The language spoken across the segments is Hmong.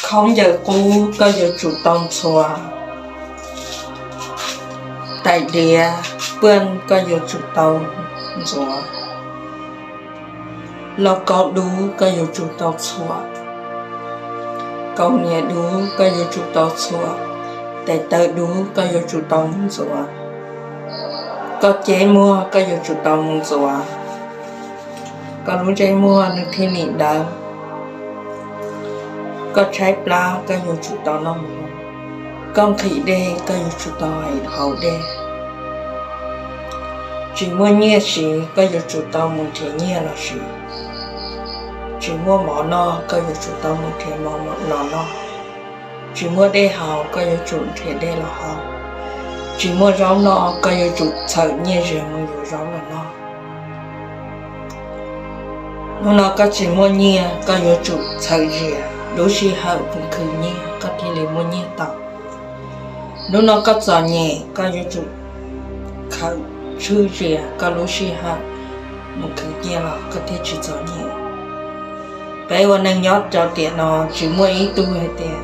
Khaub ncaws qub koj yuav tsum tau ntxhua, tais diav paj koj yuav tsum tau ntxhua, lauj kaub dub koj yuav tsum tau ntxhua, kaus hniav dub koj yuav tsum tau ntxhua, tes taw dub koj yuav tsum tau mus ntxhua, koj cev muag koj yuav tsum tau mus ntxhua, koj lub ntsej muag nws thiaj li dawb, koj tshaib plab koj yuav tsum tau noj mov, koj nqhis dej koj yuav tsum tau haus dej. Tsis muaj nyiaj siv koj yuav tsum tau mus nrhiav nyiaj los siv, tsis muaj mov noj koj yuav tsum tau mus nrhiav mov los noj, tsis muaj dej haus koj yuav tsum nrhiav dej los haus, tsis muaj zaub noj koj yuav tsum txhawm nyiaj zias mus yuav zaub los noj. Hnub no koj tsis muaj nyiaj koj yuav tsum txhawm zias lub sij hawm mus khwv nyiaj koj thiaj li muaj nyiaj tau. Hnub no koj txom nyem koj yuav tsum khawm tshwj zias koj lub sij hawm mus khwv nyiaj los koj thiaj tsis txom nyem. Peb ua neej nyob rau tiam no tsis muaj ib tug hais tias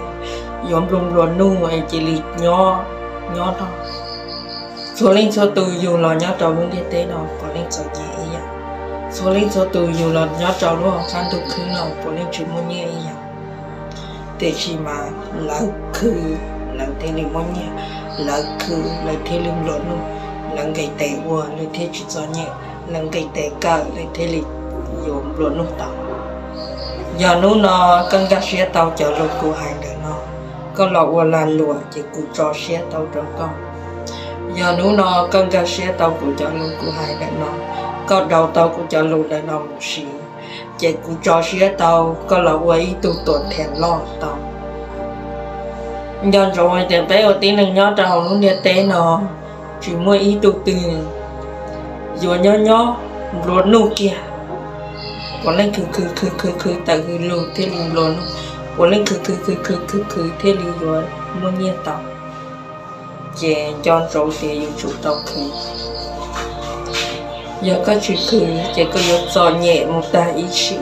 yuav nplua nplua nuj es cia li nyob nyob no. Txhua leej txhua tus yug los nyob rau lub ntiaj teb no puav leej txom nyem ib yam, txhua leej txhua tus yug los nyob rau lub hauv qab ntuj khwb no puav leej tsis muaj nyiaj ib yam. Tiam sis mas lawv khwv lawv thiaj li muaj nyiaj, lawv khwv lawv thiaj li nplua nuj, lawv nqis tes ua lawv thiaj tsis txom nyem, lawv nqis tes kawm lawv thiaj li yuav nplua nuj tau. Yog hnub no koj nkag siab tau cov lus kuv hais ntawm no, koj los ua lag luam ces kuv tso siab tau rau koj. Yog hnub no koj nkag siab tau kuv cov lus kuv hais ntawm no, koj download tau kuv cov lus ntawm no mus siv, ces kuv tso siab tau koj los ua ib tug tuam theem loj tau. Nco ntsoov hais tias peb ua tib neeg nyob rau hauv lub ntiaj teb no, tsis muaj ib tug twg yuav nyob nyob nplua nuj kiag. Puav leej khwv khwv khwv khwv khwv tawm hws lug thiaj li nplua nuj, puav leej khwv khwv khwv khwv khwv khwv thiaj li yuav muaj nyiaj tau. Ces nco ntsoov tias yuav tsum tau khwv. Yog koj tsis khwv ces koj yuav txom nyem mus tag ib sim.